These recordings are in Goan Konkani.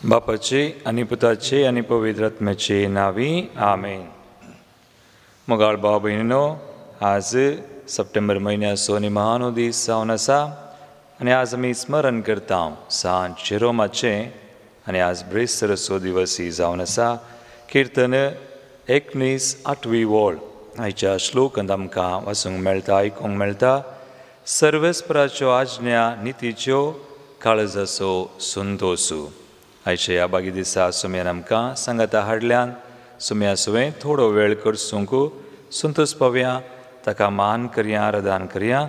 बापाचे आनी पुताचे आनी पवित्र आत्म्याचे नांवी आमेन. मोगाळ भाव भयणीनो, आज सप्टेंबर म्हयन्याचो निमाणो दीस जावन आसा आनी आज आमी स्मरण करता सांत जेरोमाचें आनी आज ब्रेस्तरचो दिवसय जावन आसा. किर्तन 19 आठवी वळ आयच्या श्लोकांत आमकां वाचूंक मेळटा, आयकूंक मेळटा. सर्वेस्पराच्यो आज्ञा नितीच्यो काळजाचो संतोसू. आयच्या ह्या बागी दिसा सुम्यान आमकां सांगाता हाडल्यान सुम्या सुवें थोडो वेळ करसूंक संतोस पावया, ताका मान करया, आराधन करया.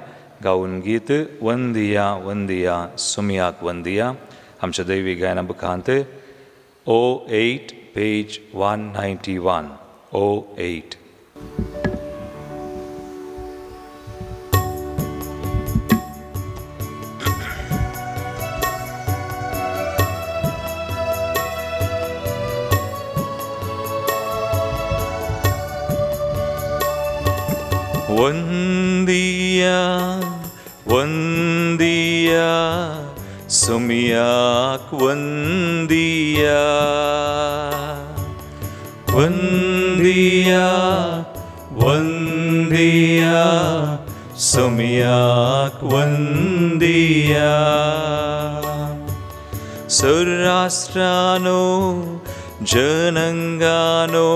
गावन गीत वंदिया वंदिया सुम्याक वंदिया आमच्या दैवी गायना बुकांत 08 पेज 191 08. वंदिया वंदिया सुम्याक वंदिया, वंदिया वंदिया सुम्याक वंदिया. सुराष्ट्रानो जनंगानो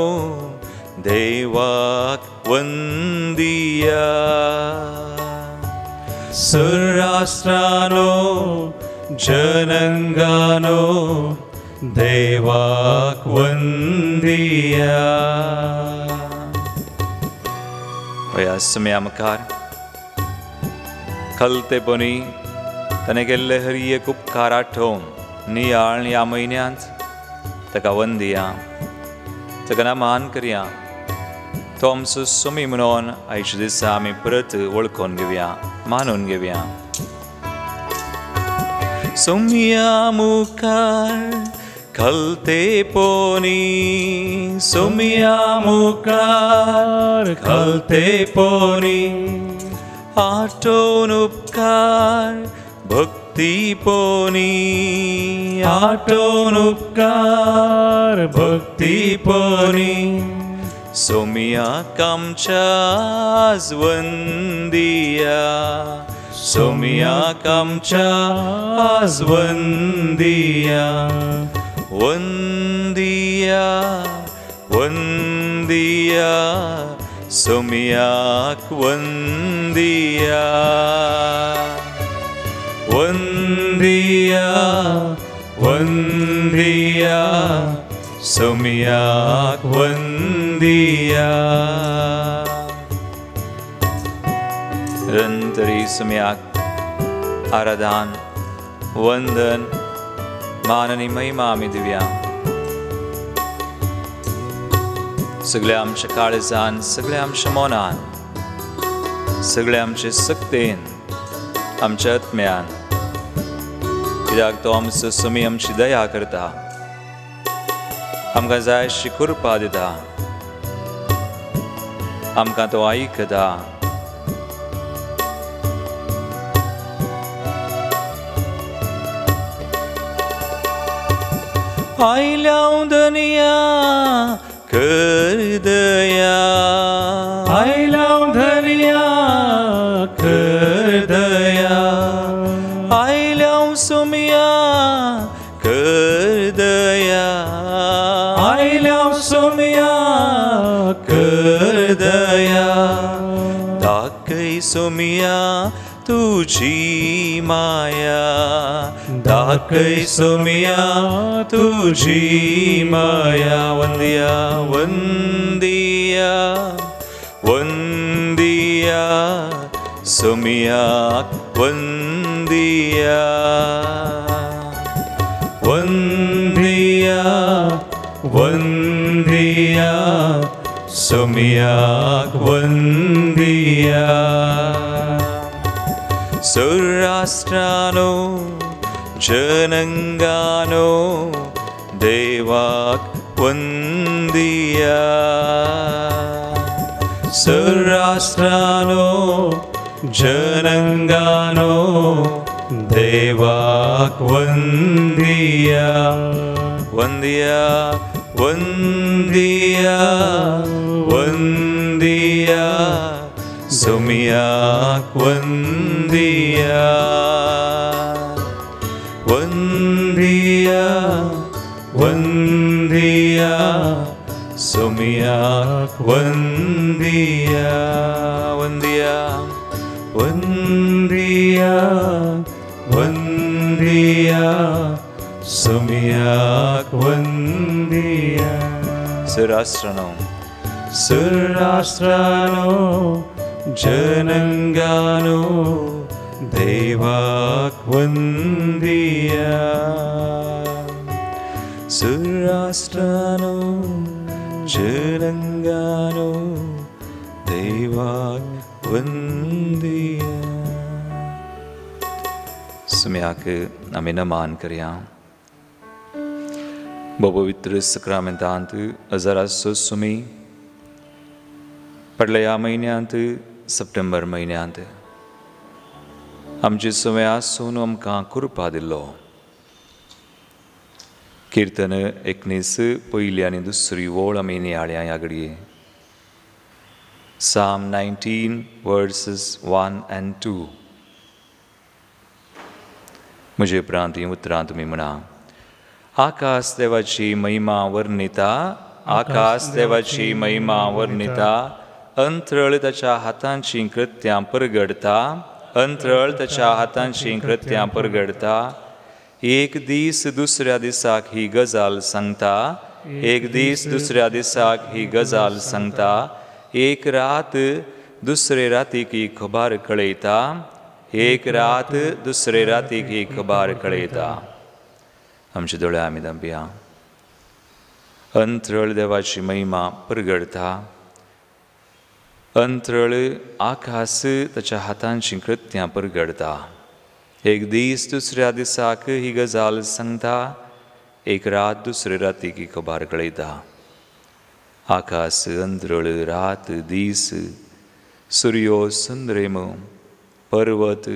देवाक वंदिया, सुराष्ट्रानो जनंगानो देवाक वंदिया. ह्या सुम्या मुखार खलतेपणी ताणें केल्ले हर एक उपकार आठोवन नियाळ ह्या म्हयन्यांत ताका वंदिया, ताका मान करया. तो आमचो सुमी म्हणून आयच्या दिसा आमी परत वळखून घेवया, मानून घेवया. सुम्या मुखार खलतेपणी, सुम्या मुखार खलतेपणी, आठोवन उपकार भक्तीपणी, आठोवन उपकार भक्तीपणी, सोमियाक आमच्या आज वंदिया, सोमियाक आमच्या आज वंदिया. वंदिया वंदिया सोमियाक वंदिया, वंदिया वंदिया सोमियाक वंदिया. रंतरी सुम्याक आराधन वंदन मान आनी महिमा आमी दिवया. सगळ्या आमच्या काळजान, सगळ्या आमच्या मनान, सगळ्या आमचे सक्तेन, आमच्या आत्म्यान, कित्याक तो आमचो सुमी आमची दया करता, आमकां जाय अशी कृपा दिता, आमकां तो आयकता. आयल्या धनया कर दया, आयल्या धनया कर दया, आयल्या सुमिया कर दया, आयल्या सुमिया कर दया, दाखय सुमिया तुझी माया, दाखय सुमिया तुझी माया. वंदिया वंदिया वंदिया सुमियाक वंदिया, वंदिया वंदिया सुमियाक वंदिया. सुराष्ट्रानो जनंगानो देवाक वंदिया, सुराष्ट्रानो जनंगानो देवाक वंदिया. वंदिया वंदिया वंदिया सोम्याक वंदिया वंदिया वंदिया सोम्याक वंदिया वंदिया वंदिया वंदिया सोम्याक वंदिया. सुराष्ट्रानो सुराष्ट्रानो जनंगानो देवाक वंदिया. सुराष्ट्रानो जनंगानो देवाक वंदिया. सुम्याक आमी नमान करया. पवित्र सक्रामेंतांत हजारासो सुमी पडल्या ह्या म्हयन्यांत सप्टेंबर म्हयन्यांत आमचे सुमे आसून आमकां कृपा दिल्लो. किर्तन 19 पयली आनी दुसरी वळ आमी नियाळ्या ह्या घडये. Psalm 19 verses 1 and 2. म्हजे उपरांत हीं उतरां तुमी म्हणा. आकाश देवाची महिमा वर्णिता, आकाश देवाची महिमा वर्णिता, अंतरळ ताच्या हातांची कृत्यां परगडता, अंतरळ ताच्या हातांची कृत्यां परगडता. एक दीस दुसऱ्या दिसाक ही गजाल सांगता, एक दीस दुसऱ्या दिसाक ही गजाल सांगता, एक रात दुसरे रातीक ही खबर कळयता, एक रात दुसरे रातीक ही खबर कळयता. आमचे दोळे आमी धांपया. अंतरळ देवाची महिमा परगडता, अंतरळ आकाश ताच्या हातांची कृत्यां परगडता. एक दीस दुसऱ्या दिसाक ही गजाल सांगता, एक रात दुसरे रातीक ही खबर कळयता. आकाश अंतरळ रात दीस सुर्यो चंद्रेम पर्वत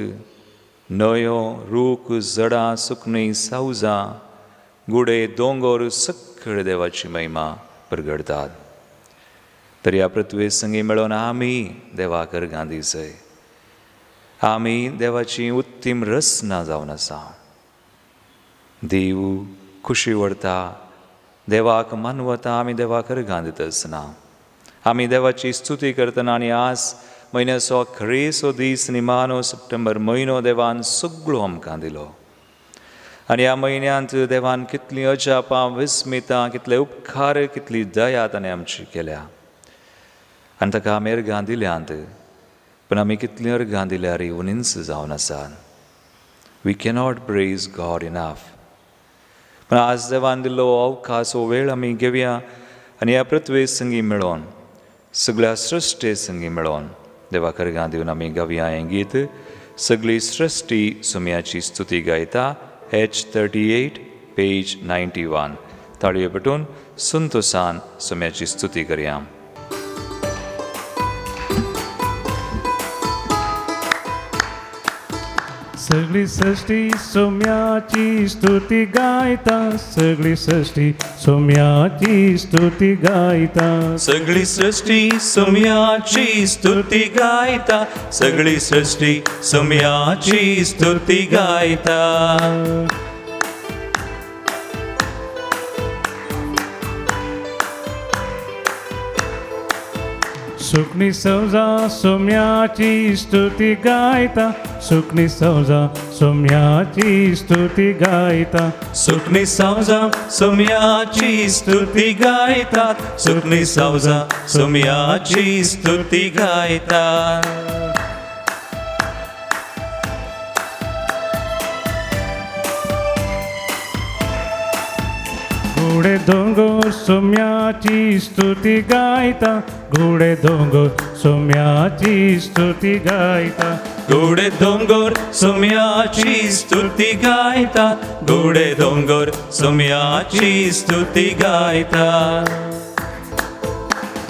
न्हंयो रूख जडां सुकणीं सावजां गुडे दोंगर सगळे देवाची महिमा परगडतात. तर ह्या पृथ्वे संगी मेळोन आमी देवाक अर्गां दिसय. आमी देवाची उत्तीम रचना जावन आसा. देव खुशी व्हरता, देवाक मानवता. आमी देवाक अर्गां दिता आसतना आमी देवाची स्तुती करतना आनी आज म्हयन्याचो खरेसो दीस निमानो सप्टेंबर म्हयनो देवान सगळो आमकां दिलो. आनी ह्या म्हयन्यांत देवान कितलीं अजापां विस्मितां कितले उपकार कितली दया ताणें आमची केल्या आनी ताका आमी अर्गां दिल्यांत. पूण आमी कितलीं अर्गां दिल्यार उणींच जावन आसात. We cannot praise God enough. पूण आज देवान दिल्लो अवकाश हो वेळ आमी घेवया आनी ह्या पृथ्वे संगी मेळोन सगळ्या सृश्टे संगी मेळोन देवाक अर्गां दिवन आमी गावया हें गीत. सगळी सृश्टी सुम्याची स्तुती गायता. H38 page 91. ताळयो पेटून संतोसान सुम्याची स्तुती करया. सगळी सृष्टी सोम्याची स्तुती गायता, सगळी सृष्टी सोम्याची स्तुती गायता, सगळी सृष्टी सोम्याची स्तुती गायता, सगळी सृष्टी सोम्याची स्तुती गायता. सुकणी सवजा सोम्याची स्तुती गायता, सुकणी सवजा सोम्याची स्तुती गायता, सुकणी सवजा सोम्याची स्तुती गायता, सुकणी सवजा सोम्याची स्तुती गायता. घोडे दोंगर सोम्याची स्तुती गायता, घोडे दोंगर सोम्याची स्तुती गायता, घोडे दोंगर सोम्याची स्तुती गायता, घोडे दोंगर सोम्याची स्तुती गायता.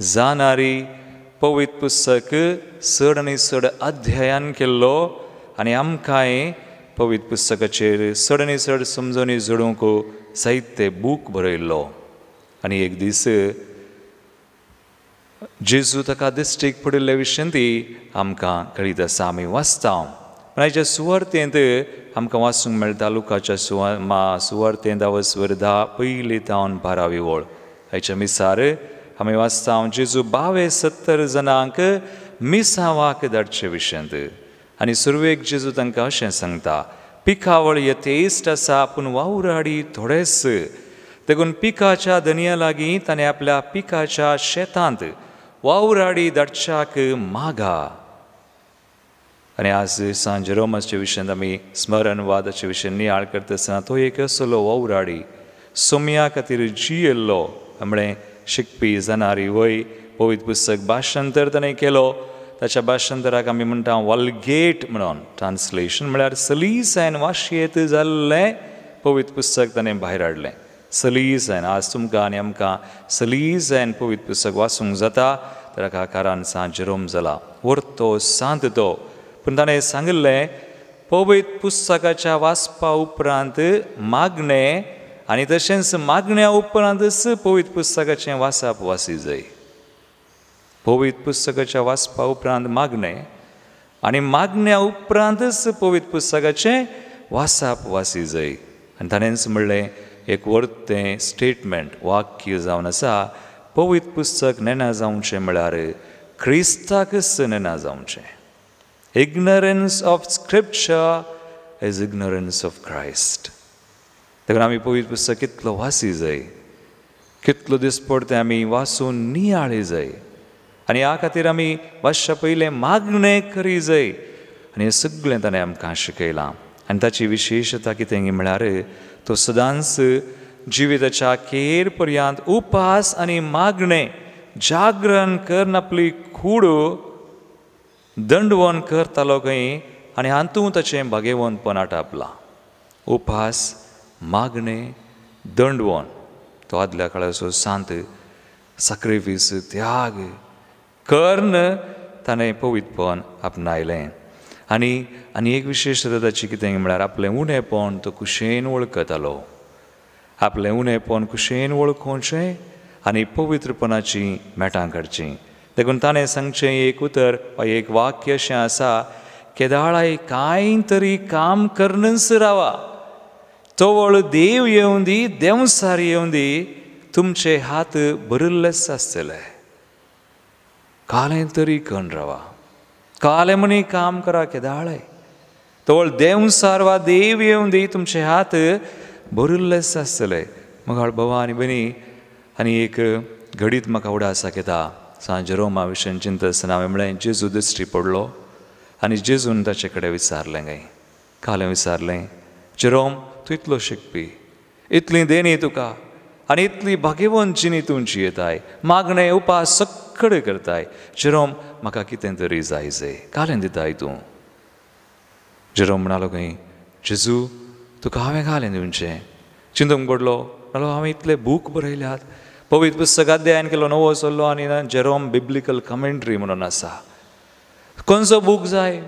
जाणारी पवित्र पुस्तक चड आनी चड अध्ययन केल्लो आनी आमकांय पवित्र पुस्तकाचेर चड आनी चड समजणी जोडूंक जायते बूक बरयल्लो. आनी एक दीस जेजू ताका दिश्टीक पडिल्ले विशयन ती आमकां कळीत आसा, आमी वाचता. पूण आयच्या सुवार्तेंत आमकां वाचूंक मेळटा लुकाच्या सुवार्तेंत आवस्वर 10 पयली तावन 12वी वळ. आयच्या मिसार आमी वाचता जेजू 72 जाणांक मिसावाक धाडचे विशयंत. आनी सुरवेक जेजू तांकां अशें सांगता, पिकावळ यथेश्ट आसा पूण वावराडी थोडेच, देखून पिकाच्या धनया लागीं ताणें आपल्या पिकाच्या शेतांत वावराडी धाडच्याक मागा. आनी आज सांत जेरोमाचे विशयांत आमी स्मरणवादाचे विशय नियाळ करता आसतना तो एक असलो वावराडी सोम्या खातीर जियेल्लो म्हळें शिकपी जाणारी वय पवित्र पुस्तक भाशांतर ताणें केलो. ताच्या भाशांतराक आमी म्हणटा वॉलगेट म्हणून ट्रान्सलेशन, म्हळ्यार सलीसायन वाशयेत जाल्लें पवित्र पुस्तक ताणें भायर हाडलें. सलीसायन आज तुमकां आनी आमकां सलीसायन पवित्र पुस्तक वाचूंक जाता तर ताका कारण सांत जेरोम जाला वर्तो सांत तो. पूण ताणें सांगिल्लें पवित्र पुस्तकाच्या वाचपा उपरांत मागणें आनी तशेंच मागण्या उपरांतच पवित्र पुस्तकाचें वाचप वाची जाय. पवित्र पुस्तकाच्या वाचपा उपरांत मागणें आनी मागण्या उपरांतच पवित्र पुस्तकाचें वाचप वाची जाय. आनी ताणेंच म्हणलें एक वर्तें स्टेटमेंट वाक्य जावन आसा, पवित्र पुस्तक नेणा जावचें म्हळ्यार क्रिस्ताकच नेणा जावचें. Ignorance of scripture is ignorance of Christ. देखून आमी पवित्र पुस्तक कितलो वाची जाय, कितलो दिसपडतें आमी वाचून नियाळी जाय आनी ह्या खातीर आमी वाचच्या पयलें मागणें करी जाय. आनी हें सगळें ताणें आमकां शिकयलां. आनी ताची विशेशता कितें म्हळ्यार तो सदांच जिविताच्या खेर पर्यंत उपास आनी मागणें जागरण करून आपली कूड दंडवण करतालो खंय आनी हातूंत ताचें भागेवंतपण आटापलां. उपास, मागणें, दंडवण, तो आदल्या काळाचो सांत साक्रिफीस त्याग करून ताणें पवित्रपण आपणायलें. आनी आनी एक विशेशता ताची कितें म्हळ्यार आपलें उणेपण तो कुशेन वळखतालो. आपलें उणेपण कुशेन वळखोवचें आनी पवित्रपणाची मेटां काडचीं. देखून ताणें सांगचें एक उतर वा एक वाक्य अशें आसा, केदाळाय कांय तरी काम करनच रावा, तवळ देव येवं दी देंवसार येवं दी, तुमचे हात भरिल्लेच आसतले. कालें तरी करून रावा, कालें म्हणी काम करा केदाळाय, तवळ देंवसार वा देव येवं दी तुमचे हात भरिल्लेच आसतले. मगाळ भावा आनी भयणी, आनी एक घडीत म्हाका उडासाक येता सांत जेरोमा विशयन चिंतता आसतना हांवें म्हळें जेजू दिश्टी पडलो आनी जेजून ताचे कडेन विचारलें गाय, कालें विचारलें, जेरोम तूं इतलो शिकपी, इतली देणी तुका आनी इतली भाग्यवंत जिणी तूं जियेताय, मागणें उपास सगळे करताय, जेरोम म्हाका कितें तरी जाय जाय, कालें दिताय तूं. जेरोम म्हणालो खंय, जेजू तुका हांवें कालें दिवचें. चिंतूंक पडलो, म्हणालो हांवें इतले बूक बरयल्यात, पवित्र पुस्तक अध्ययन केलो नवो चल्लो आनी जेरोम बिब्लिकल कमेंट्री म्हणून आसा, खंयचो बूक जाय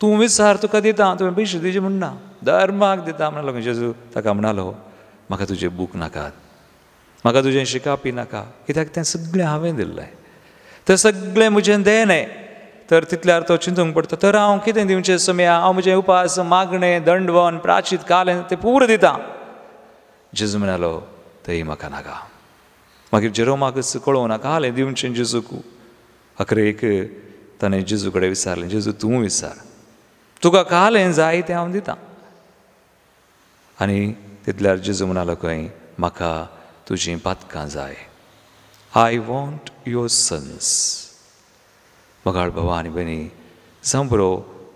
तूं विचार तुका दिता, तुवें पयशे दिवचे म्हणना, धर्माक दिता. म्हणालो जेजू ताका म्हणालो म्हाका तुजे बूक नाकात, म्हाका तुजें शिकापी नाका, कित्याक तें सगळें हांवें दिल्लें, तें सगळें म्हजें देणें. तर तितल्यार तो चिंतूंक पडटा, तर हांव कितें दिवचें सोम्या, हांव म्हजें उपास मागणें दंडवण प्राचीत कालें तें पुरो दिता. जेजू म्हणालो तेंय म्हाका नाका. मागीर जेरोमाकच कळोवं नाका हालें दिवचें जेजूक. अखरेक ताणें जेजू कडेन विचारलें, जेजू तूं विचार, तुका कालें जाय तें हांव दितां. आनी तितल्यार जेजू म्हणालो खंय, म्हाका तुजीं पातकां जाय, I want your sons. मगाळ भावा आनी भयणी, जावं बरो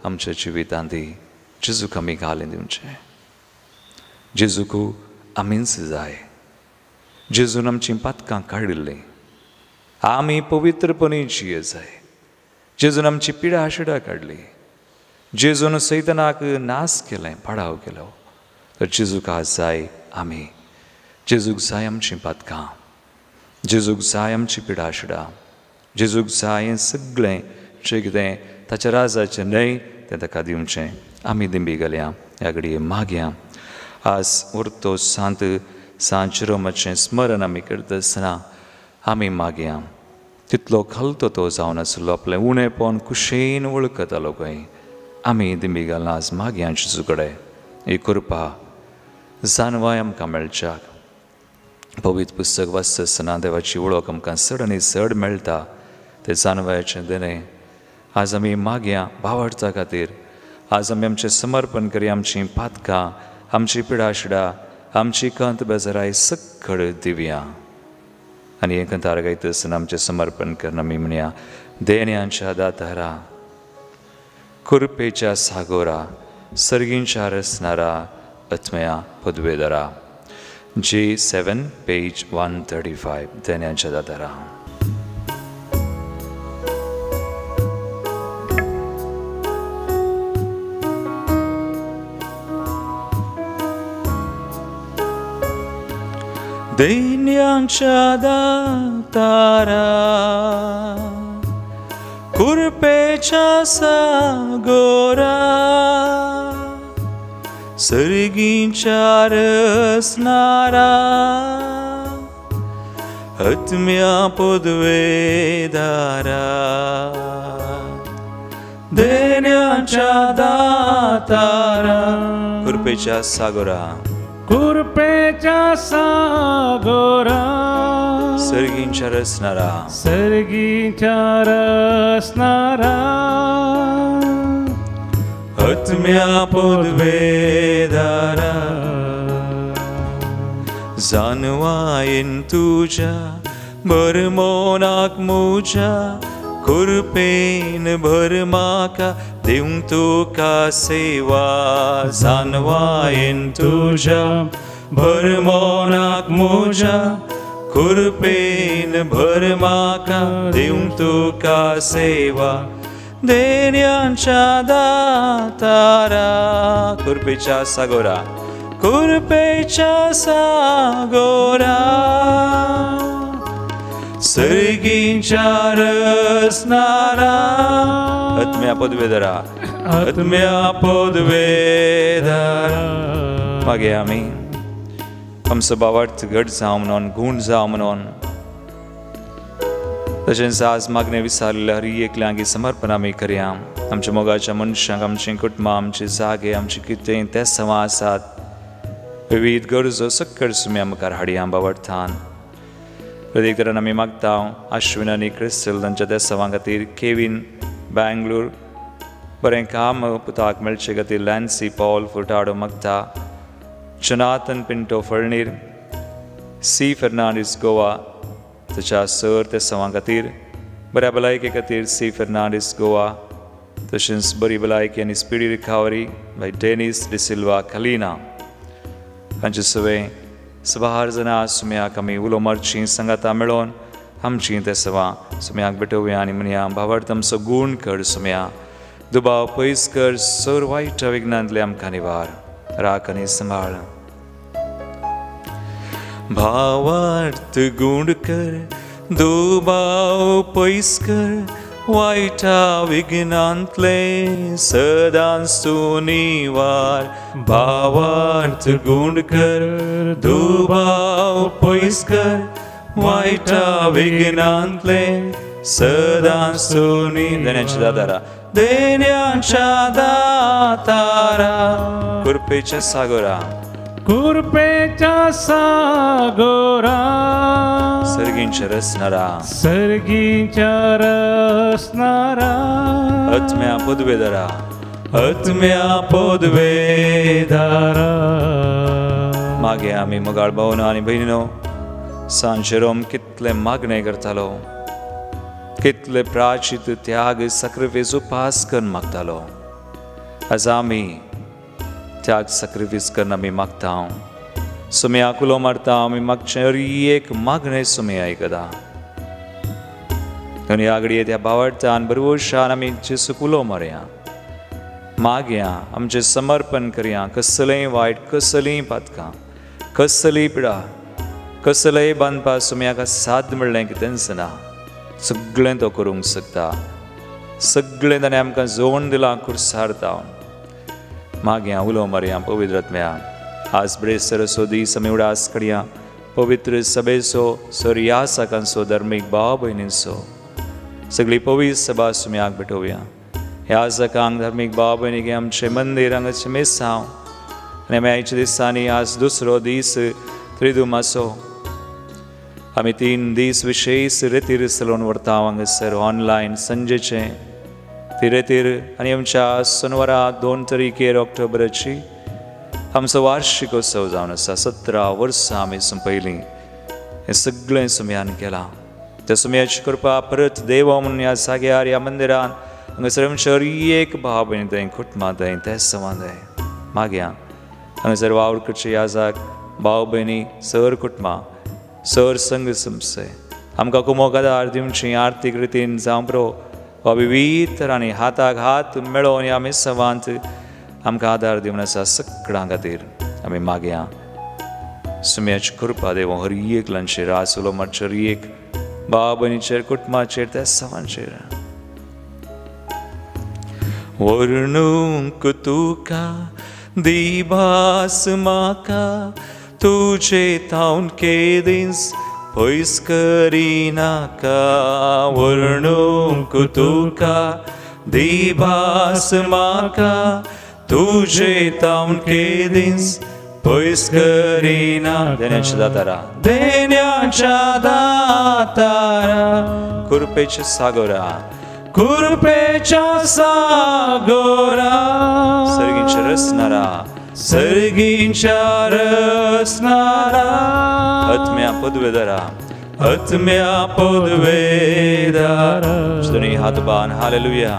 आमच्या जिवितांत जेजूक आमी घालें दिवचें, जेजूक आमीच जाय. जेजून आमचीं पातकां काडिल्लीं, आमी पवित्रपणी जिये जाय. जेजून आमची पिडा शिडा काडली, जेजून सैतानाक नाश केलें, पाडाव केलो. तर जेजूक आज जाय आमी, जेजूक जाय आमचीं पातकां. जेजूक जाय आमची पिडाशिडा, जेजूक जाय हें सगळें जें कितें ताच्या राजाचें न्हय तें ताका दिवचें. आमी दिंबी घालया, ह्या घडये मागया. आज उरतो सांत सांत जेरोमाचें स्मरण आमी करता आसतना आमी मागया. तितलो खालतो तो जावन आसलो, आपलें उणेपण कुशेन वळखतालो खंय. आमी दिंबी घालना आज मागया जेजू कडेन ही कृपा जानवाय आमकां मेळच्याक. पवित्र पुस्तक वाचता आसतना देवाची वळख आमकां चड आनी चड मेळटा, तें जानवायाचें देणें. आज आमी मागया भावार्था खातीर. आज आमी आमचें समर्पण करया, आमचीं पातकां, आमची पिडाशिडा, आमची कंत बेजाराय सक्कड दिवया. आनी हें कंतार गायता आसतना आमचें समर्पण करून आमी म्हणया, देण्यांच्या दातारा, कृपेच्या सागोरा, सर्गींच्या रसनारा, आत्म्या पदवेदारा. J7 page 135. देण्यांच्या दातारा. देण्यांच्या दातारा, कृपेच्या सागोरा, सर्गींच्या रसनारा, आत्म्या पदवेदारा, देण्यांच्या दातारा, कृपेच्या सागोरा, कृपेच्या सागोरा, सर्गींच्या रसनारा, सर्गींच्या रसनारा, आत्म्या पदवेदारा, जानवायेन तुज्या भरमोनाक मुज्या, कृपेन भर म्हाका दिवंक तुका सेवा. जानवायेन तुज्या भरमोनाक मुज्या, कृपेन भर म्हाका दिवंक तुका सेवा. देण्यांच्या दातारा, कृपेच्या सागोरा, कृपेच्या सागोरा, सर्गींच्या रसनारा, आत्म्या पदवेदारा, आत्म्या पदवेदारा. मागीर आमी आमचो भावार्थ घट जावं म्हणून, गूण जावं म्हणून, तशेंच आज मागणें विचारलें हर एकल्यांक समर्पण आमी करया. आमच्या मोगाच्या मनशांक, आमचीं कुटुंबां, आमचे जागे, आमचें कितें ते सवां आसात, विविध गरजो सक्कड सुम्या मुखार हाडया भावार्थान. प्रत्येक तरेन आमी मागता आश्विन आनी क्रिस्टल तांच्या त्या सवां खातीर, केवीन बेंगलोर बरें काम पुताक मेळचे खातीर लॅन्सी पॉल फुटाडो मागता, जोनाथन पिंटो फळणीर, सी फेर्नांडीस गोवा ताच्या सर त्या सवां खातीर, बऱ्या भलायके खातीर सी फेर्नांडीस गोवा, तशेंच बरी भलायकी आनी स्पिडी रिकवरी बाय डेनीस डिसिल्वा खलिना हांचे सगळें सबार जाणां सुम्याक आमी उलो मारची सांगाता मेळोन आमची ते सवां सुम्याक भेटोवया आनी म्हणया, भावार्थ आमचो गूण कर सुम्या, दुबाव पयस कर, सर वायट विघ्नांतले आमकां निवार, राख आनी सांबाळ. भावार्थ गूण कर, दुबाव पयस कर, वायटा विघ्नांतले सदांच तूं निवार. भावार्थ गूण कर, दुबाव पयस कर, वायटा विघ्नांतले सदांच तूं देण्याच्या दातारा, देण्याच्या दातारा, कृपेच्या सागोरा, कृपेच्या सागोरा, सर्गींच्या रसनारा, सर्गींच्या रसनारा, आत्म्या पदवेदारा, आत्म्या पदवेदारा. मागे आमी मोगाळ भावना आनी भयणीनो, सांत जेरोम कितले मागणें करतालो, कितले प्राचित त्याग सॅक्रिफायस उपास करून मागतालो. आज आमी त्याग सॅक्रिफायस करून आमी मागता, सुम्याक उलो मारता, आमी मागचें हर एक मागणें सुम्या आयकता. आनी ह्या घडये त्या भावार्थान भरवशान आमी जेजूक उलो मारया, मागया, आमचें समर्पण करया. कसलेंय वायट, कसलींय पातकां, कसलीय पिडा, कसलेय बांदपा सुम्याक साद म्हणलें कितेंच ना, सगळें तो करूंक शकता, सगळें ताणें आमकां जोड दिलां खुर्सार तावन. मागया उलो मारया पवित्र आत्म्या, आज ब्रेस्ताराचो दीस आमी उडास करया पवित्र सभेचो, सोर्यासाकांचो, धर्मीक भाव भयणींचो, सगळी पवित्र सभा सुम्याक भेटोवया. ह्या जाकांक धार्मीक भाव भयणीक आमचें मंदीर हांगाचें मेसांव आनी आमी आयच्या दिसांनी आज दुसरो दीस त्रिदुमाचो आमी 3 दीस विशेश रेतीर चलोवन व्हरता हांगासर ऑनलायन संजेचें ती रेतीर आनी आमच्या सोनवारा 2 तारखेर ऑक्टोबराची आमचो वार्षिकोत्सव जावन आसा. 17 वर्सां आमी सोंपयलीं, हें सगळें सुम्यान केलां. त्या सुम्याची कृपा परत देवा म्हणून ह्या जाग्यार ह्या मंदिरान हांगासर आमच्या हर एक भाव भयणी थंय कुटुंबां थंय ते सवां थंय मागया हांगासर वावर करचे ह्या जाग भाव भयणी सर कुटुंबां सर संघ संस्थे आमकां कुमोक आदार दिवची आर्थीक रितीन जावं प्रो वा विवीध तरांनी हाताक हात मेळोवन ह्या मिसवांत आमकां आदार दिवन आसा. सगळ्यां खातीर आमी मागया सुम्याची कृपा देव हर एकल्यांचेर, रास उलो मारचेर, एक भाव भयणीचेर, कुटुंबाचेर, त्या सवांचेर. वर्णूंक तुका दिभास म्हाका तुजे तावन केदींच पयस करिनाका. वर्णूंक तुका दिभास म्हाका तुजे तावन केदींच पयस करिना. देण्याच्या दातारा, देण्याच्या दातारा, कृपेच्या सागोरा, कृपेच्या सागोरा, सर्गींच्या रसनारा, सर्गींच्या रसनारा, आत्म्या पदवेदारा, आत्म्या पदवेदारा. दोन्ही हात बांद. Hallelujah,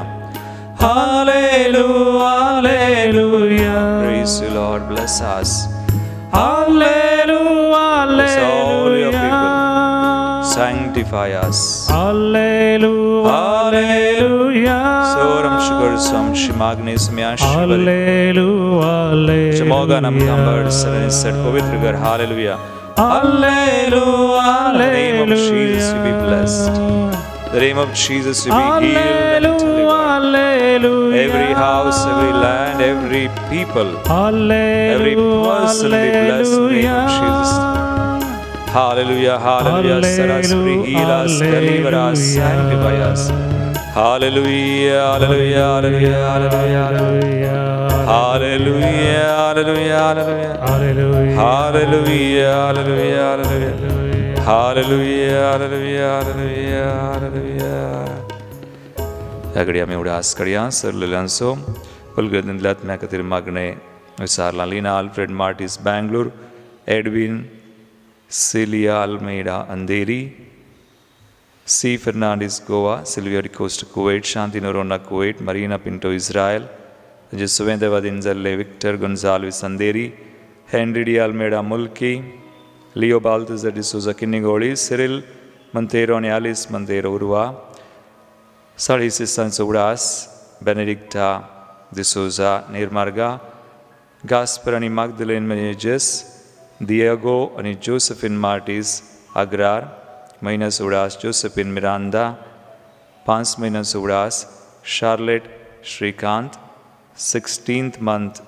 hallelujah, hallelujah. Praise you, Lord. Bless us. Hallelujah, Bless all your people. Sanctify us. Hallelujah, hallelujah. सोरम शुगर सम शिमाग्नि सुम्याश Hallelujah, hallelujah. मोगान आमकां बड सर पवित्र घर. Hallelujah, hallelujah. In the name of Jesus you be blessed. The name of Jesus you be healed and delivered. Every house, every land, every people, every person be blessed in the name of Jesus. Hallelujah, hallelujah. Set us free, heal us, deliver us, sanctify us. Hallelujah, hallelujah, hallelujah, hallelujah. Hallelujah, hallelujah, hallelujah. Hallelujah, hallelujah, hallelujah. Hallelujah, hallelujah, hallelujah, hallelujah. ह्या घडी आमी उडास करया सरलेल्यांचो पलगदींतल्या आत्म्या खातीर मागणें विचारलां. Lina Alfred Martis Bangalore, Edwin Celia Almeida Andheri, C Fernandes Goa, Sylvia D'Costa Kuwait, Shanti Noronha Kuwait, Marina Pinto Israel, तांचे सुवें देवादीन जाल्ले Victor Gonsalves Andheri, Henry D Almeida Mulki, Leo Baltazar D'Souza Kinnigoli, Cyril Monteiro आनी आलिस मंतेरो उर्वा, साळीस दिसांचो उडास बेनेडिक्टा डिसोजा निर्मार्गा, गास्पर आनी मागदलेन मेनेजस, दिएगो आनी जोसेफिन मार्टीस आग्रार, म्हयन्याचो उडास जोसेफिन मिरांदा, 5 म्हयन्याचो उडास Charlotte Shrikant, 16th month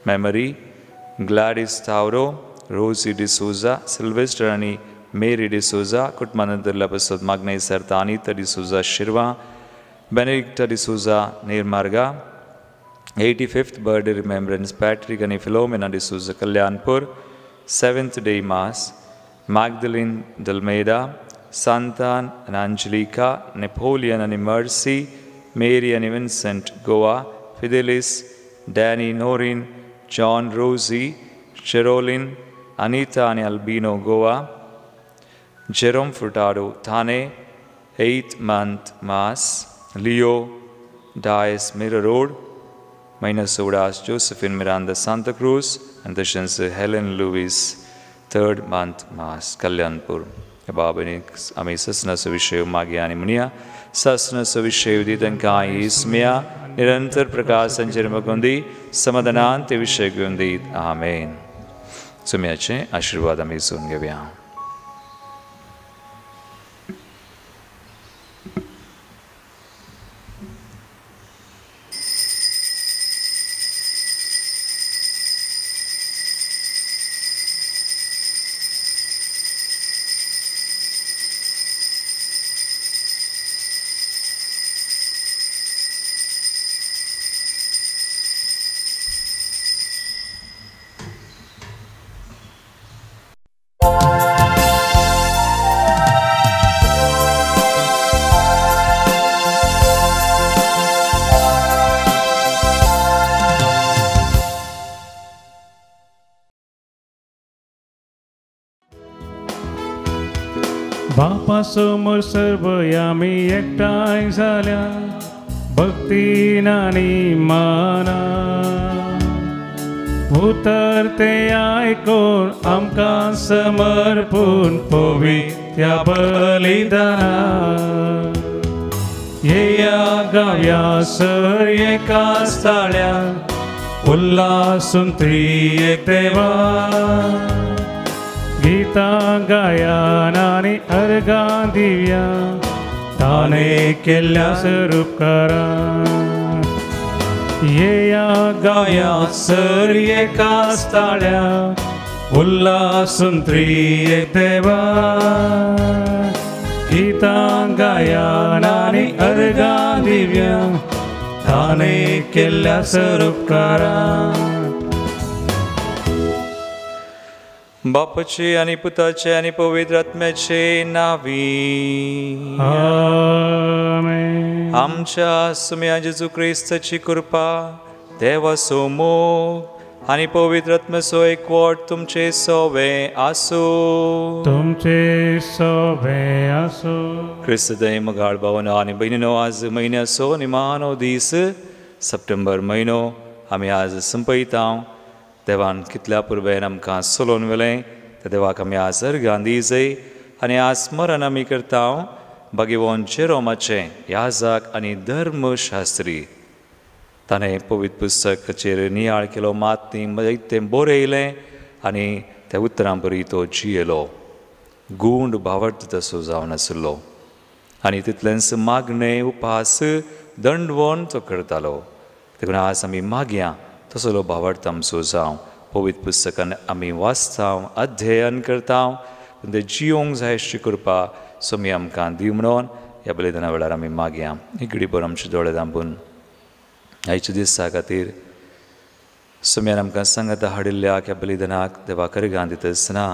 memory, Gladys Tauro, Rosy D'Souza, Sylvester आनी मेरी डिसोजा, कुटुंबानंतरल्या पसत मागणे सरता Anita D'Souza Shirva, Benedicta D'Souza Nirmarga, 85th birthday remembrance Patrick आनी Philomena D'Souza Kalyanpur, 7th day mass Magdalene D'Almeida, Santan आनी अंजलिका, नेपोलियन आनी मर्सी, मेरी आनी Vincent Goa, Fidelis, Danny Norin, John Rosy, Cherolin, Anita आनी Albino Goa, Jerome Furtado Thane, 8th month mass, Leo Dias Mira Road, Minus उडास Josephine Miranda Santacruz आनी तशेंच Helen Lewis, 3rd month mass Kalyanpur. बाबांनी आमी ससनाचो विशय मागया आनी म्हणया, ससनाचो विशय दी तांकां इसम्या निरंतर प्रकाश संचर मगोंदी समाधानान ते विशय घेवन दीत. आमेन. सुम्याचे आशिर्वाद आमी घेवन घेवया. बापा समोर सर्व आमी एकठांय जाल्या भक्तीन आनी माना उतर ते आयकून आमकां समर्पून पवित्र बलिदाना येया गावया सर एका ताळ्या उल्हासून त्रिएक देवा गीतां गायन आनी अर्घां दिवया ताणें केल्ल्या स्वरूपकारा येया गाया सर एका ताळ्या उल्हासून त्रिएक देवा गीतां गायन आनी अर्घां दिवया ताणें केल्ल्या स्वरूपकारा. बापाचे आनी पुताचे आनी पवित्र आत्म्याचे नावी आमेन. आमच्या सुम्या जेजू क्रिस्ताची कृपा, देवाचो मोग आनी पवित्र आत्म्याचो एकवट तुमचे सोवे आसूं. तुमचे सोवे आसूं. क्रिस्त दय मोगाळ भावनो आनी भयणीनो, आज म्हयन्याचो निमाणो दीस, सप्टेंबर म्हयनो आमी आज संपयता. देवान कितल्या पुर्वेन आमकां चलोवन व्हेलें त्या देवाक आमी आज अर्घां दिजय आनी आज स्मरण आमी करता भगवान जेरोमाचें याजक आनी धर्मशास्त्री. ताणें पवित्र पुस्तकाचेर नियाळ केलो, मात तें बरयलें आनी त्या उतरां बरी तो जियेलो. गूंड भावार्थ तसो जावन आशिल्लो आनी तितलेंच मागणें उपास दंडवण तो करतालो. देखून आज आमी मागया तसलो भावार्थ आमचो जावं. पवित्र पुस्तकान आमी वाचता, अध्ययन करता, पूण तें जियोंक जाय अशी कृपा स्वामी आमकां दी म्हणून ह्या बलिदाना वेळार आमी मागया. एक घडीभर आमचे दोळे धांपून आयच्या दिसा खातीर स्वामीन आमकां सांगाता हाडिल्ल्या ह्या बलिदानाक देवा अर्घां दिता आसतना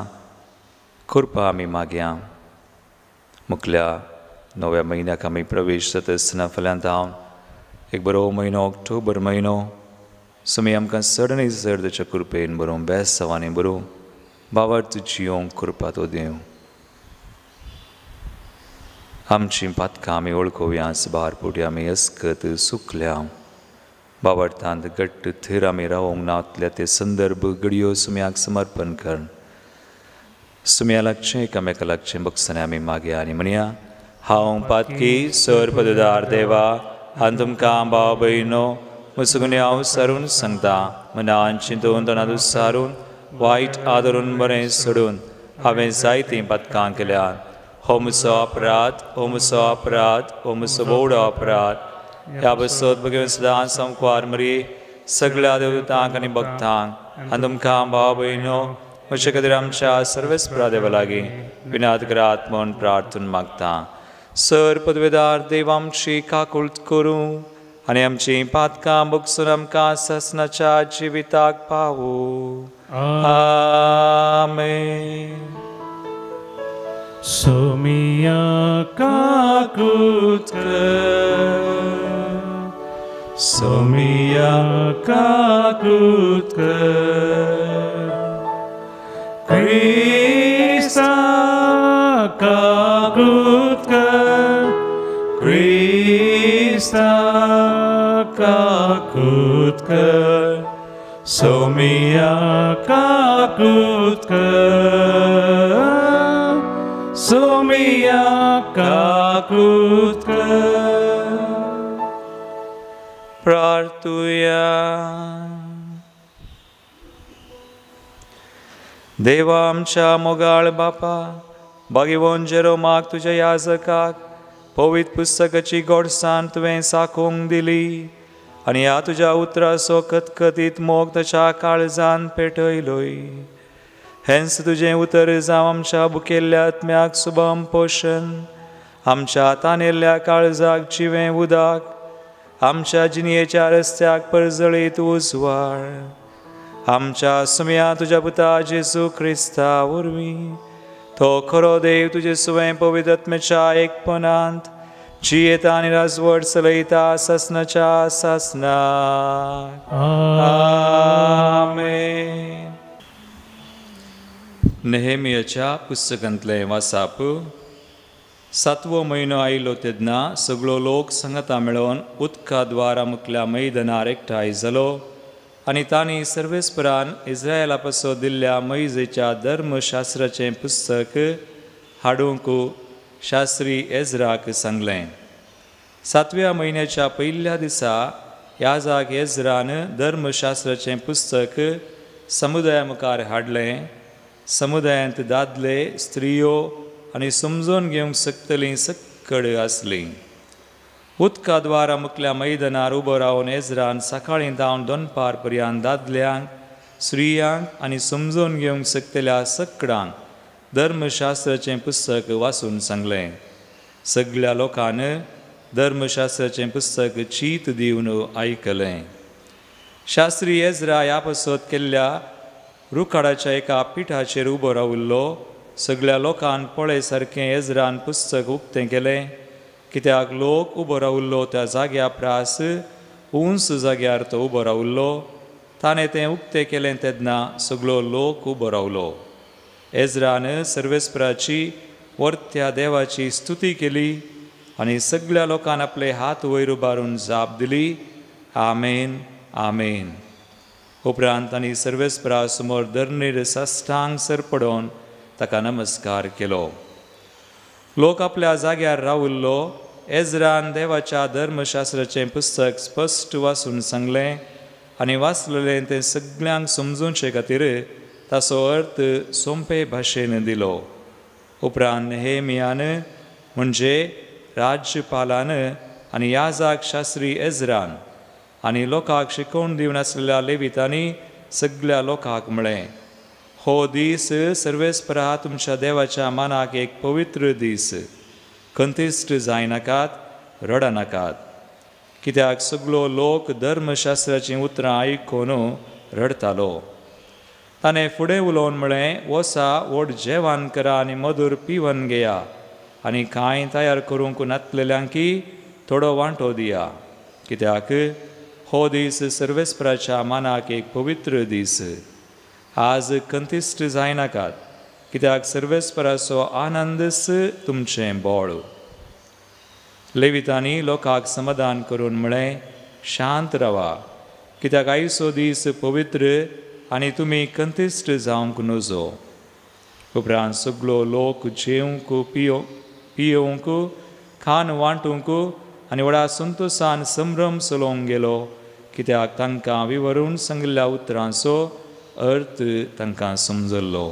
कृपा आमी मागया. मुखल्या नव्या म्हयन्याक आमी प्रवेश जाता आसतना फाल्यां हांव एक बरो म्हयनो, ऑक्टोबर म्हयनो, स्वामी आमकां चड आनी चड ताच्या कृपेन बरोवं बेसांवांनी बरोवं भावार्थ जियोंक कृपा तो दिवं. आमचीं पातकां आमी वळखुया, भार पुटी आमी अस्कत सुकल्या भावार्थांत घट्ट थीर आमी रावोंक नातल्या ते संदर्भ घडयो सुम्याक समर्पण कर. सुम्या लागचें एकामेका लागचें बक्षांनी आमी मागया आनी म्हणया, हांव पातकी सर पददार देवा आनी तुमकां भाव भयणो मुसुगुनी हांव सारून सांगता, मनान चिंतून तणांत सारून वायट आदरून बरें सोडून हांवें जायतीं पातकां केल्यात. हो म्हजो अपराध, हो म्हजो अपराध, हो म्हजो व्हडलो अपराध. ह्या बसत भगवान सदां संकवार मरी सगळ्या देवतांक आनी भक्तांक आनी तुमकां भाव भयणो म्हजे खातीर आमच्या सर्वेस्परा देवा लागीं विनाद करात म्हूण प्रार्थून मागता. सर पदवेदार देव आमची काकूळट करूं आनी आमचीं पातकां भोगसून आमकां सासणाच्या जिविताक पावूं. आमेन. सोमिया काकूत कर, सोमिया काकूत कर, क्रिस्ता काकूत कर, क्रिस्ता काकूत कर, सोमिया काकूत कर, सोमिया काकूत कर. प्रार्थुया. देवा आमच्या मोगाळ बापा, बागिवोन जेरोमाक तुज्या याजकाक पवित्र पुस्तकाची गोडसाण तुवें साकोवंक दिली आनी ह्या तुज्या उतराचो खतखतीत मोग ताच्या काळजान पेटयलोय. हेंच तुजें उतर जावं आमच्या भुकेल्ल्या आत्म्याक सुबम पोशण, आमच्या तानेल्ल्या काळजाक जिवें उदक, आमच्या जिणयेच्या रस्त्याक परजळीत उजवाड. आमच्या सुम्या तुज्या पुता जेजू क्रिस्ता वरवीं, तो खरो देव तुजे सुवें पवित्र आत्म्याच्या एकपणांत जियेता आनी राजवट चलयता सासनाच्या सासनाक. आमेन. नेहेमियाच्या पुस्तकांतलें वासाप. सातवो म्हयनो आयलो तेन्ना सगळो लोक सांगाता मेळोवन उदका द्वारा मुखल्या मैदानार एकठांय जालो आनी तांणी सर्वेस्परान इस्रायला पासो दिल्ल्या मैजेच्या धर्मशास्त्राचें पुस्तक हाडूंक शास्त्री एज्राक सांगलें. सातव्या म्हयन्याच्या पयल्या दिसा याजाक एज्रान धर्मशास्त्राचें पुस्तक समुदाया मुखार हाडलें. समुदायांत दादले, स्त्रियो आनी समजून घेवंक शकतलीं सक्कड आसलीं. उदका द्वारा मुखल्या मैदानार उबो रावन एज्रान सकाळीं धांवन दनपार पर्यंत दादल्यांक, स्त्रियांक आनी समजून घेवंक शकतल्या सकडांक धर्मशास्त्राचें पुस्तक वाचून सांगलें. सगळ्या लोकान धर्मशास्त्राचें पुस्तक चीत दिवन आयकलें. शास्त्री एज्रा ह्या पासत केल्ल्या रुखाडाच्या एका पिठाचेर उबो राविल्लो. सगळ्या लोकान पळय सारकें एज्रान पुस्तक उक्तें केलें, कित्याक लोक उबो राविल्लो त्या जाग्या प्रास उंच जाग्यार तो उबो राविल्लो. ताणें तें उक्तें केलें तेन्ना सगळो लोक उबो रावलो. एज्रान सर्वेस्पराची वर्त्या देवाची स्तुती केली आनी सगळ्या लोकान आपले हात वयर उबारून जाप दिली, आमेन आमेन. उपरांत तांणी सर्वेस्परा समोर धरणीर साश्टांग सर पडोवन ताका नमस्कार केलो. लोक आपल्या जाग्यार राविल्लो. एज्रान देवाच्या धर्मशास्त्राचें पुस्तक स्पश्ट वाचून सांगलें आनी वाचलेलें तें सगळ्यांक समजूचे खातीर ताचो अर्थ सोंपे भाशेन दिलो. उपरांत नेहेमियान म्हणजे राज्यपालान आनी याजाक शास्त्री एज्रान आनी लोकांक शिकोवन दिवन आसलेल्या लेवितांनी सगळ्या लोकांक म्हळें, हो दीस सर्वेस्परा तुमच्या देवाच्या मानाक एक पवित्र दीस. खंतिश्ट जायनाकात, रडनाकात, कित्याक सगळो लोक धर्मशास्त्राचीं उतरां आयकून रडतालो. ताणें फुडें उलोवन म्हळें, वसा व्हड जेवण करा आनी मधूर पिवन घेया आनी कांय तयार करूंक नातलेल्यांकी थोडो वांटो दिया, कित्याक हो दीस सर्वेस्पराच्या मानाक एक पवित्र दीस. आज खंतिश्ट जायनाकात, कित्याक सर्वेस्पराचो आनंदच तुमचें बळ. लेवितांनी लोकांक समाधान करून म्हळें, शांत रावा, कित्याक आयचो दीस पवित्र आनी तुमी खंतिश्ट जावंक नजो. उपरांत सगळो लोक जेवंक, पियोवंक, खाण वांटूंक आनी व्हडा संतोशान संभ्रम चलोवंक गेलो, कित्याक तांकां विवरून सांगिल्ल्या उतरांचो अर्थ तांकां समजल्लो.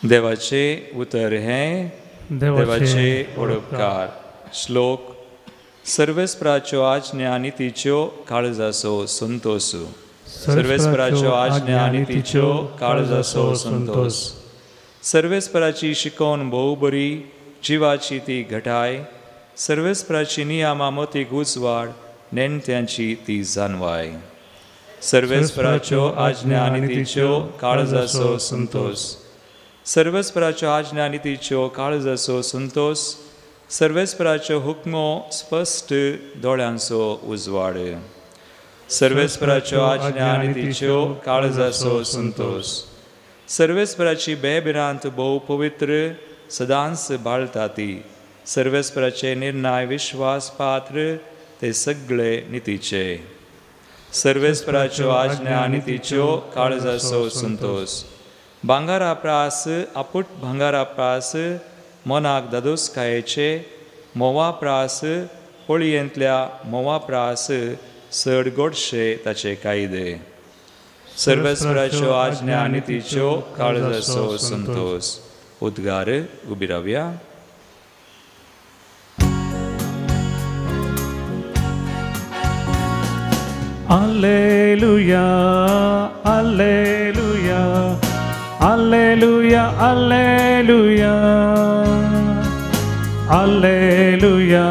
देवाचें उतर हें देवाचे उपकार. श्लोक. सर्वेस्पराच्यो आज्ञा आनी तिच्यो काळजाचो संतोष. सर्वेस्पराच्यो आज्ञा आनी तिच्यो काळजाचो संतोष. सर्वेस्पराची शिकवण भोव बरी, जिवाची ती घटाय. सर्वेस्पराची नियमा मतीक उजवाड, नेणत्यांची ती जानवाय. सर्वेस्पराच्यो आज्ञा आनी तिच्यो काळजाचो संतोष. सर्वेस्पराच्यो आज्ञा आनी तिच्यो काळजाचो संतोष. सर्वेस्पराच्यो हुकमो स्पश्ट, दोळ्यांचो उजवाड. सर्वेस्पराच्यो आज्ञा आनी तिच्यो काळजाचो संतोष. सर्वेस्पराची बेभिरांत भोव पवित्र, सदांच बाळटा ती. सर्वेस्पराचे निर्णय विश्वास पात्र, ते सगळे नितीचे. सर्वेस्पराच्यो आज्ञा आनी तिच्यो काळजाचो संतोष. भांगारा प्रास आपूट भांगारा प्रास मनाक दादोसकायेचे, म्होंवा प्रास पोळयेंतल्या म्होंवा प्रास चड गोडशे ताचे कायदे. सर्वेस्पराच्यो आज्ञा आनी तिच्यो काळजाचो संतोष. उद्गार उबी रावया. Alleluia, Alleluia, Alleluia, Alleluia, Alleluia,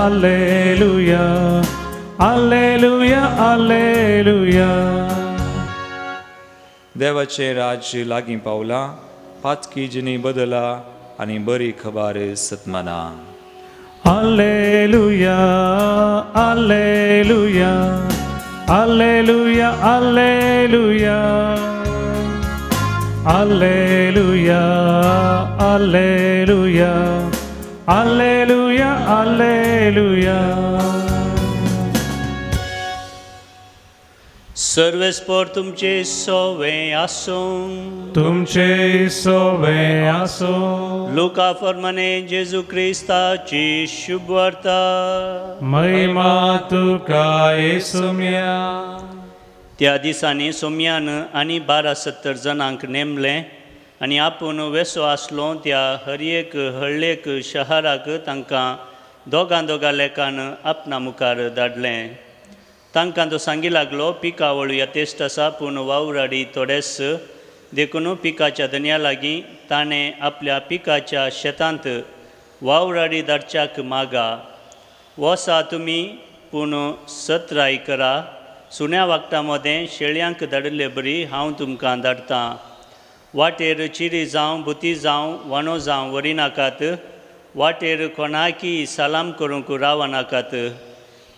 Alleluia, Alleluia, Alleluia. देवाचें राज्य लागीं पावलां, पातकी जिणी बदला आनी बरी खबर सतमाना. Alleluia, Alleluia, Alleluia, Alleluia, Alleluia, Alleluia, Alleluia, Alleluia. सर्वेस्पर तुमचे सोवे आसूं, तुमचे सोवे आसूं. लुका फर्माने जेजू क्रिस्ताची शुभवार्ता. महिमा तुका येसुम्या. त्या दिसांनी सोम्यान आनी 1270 जणांक नेमलें आनी आपूण वेसो आसलो त्या हर एक हळ्ळेक शहराक तांकां दोगां दोगां लेखान आपणा मुखार धाडलें. तांकां तो सांगी लागलो, पिकावळ यथेश्ट आसा पूण वावराडी थोडेच, देखून पिकाच्या धनया लागीं ताणें आपल्या पिकाच्या शेतांत वावराडी धाडच्याक मागा. वसा तुमी पूण सत्राय करा, सुण्या वागटा मदें शेळयांक धाडिल्ले बरी हांव तुमकां धाडटां. वाटेर चिरी जावं बुती जावं वानो जावं व्हरिनाकात, वाटेर कोणाकी सलाम करूंक रावनाकात.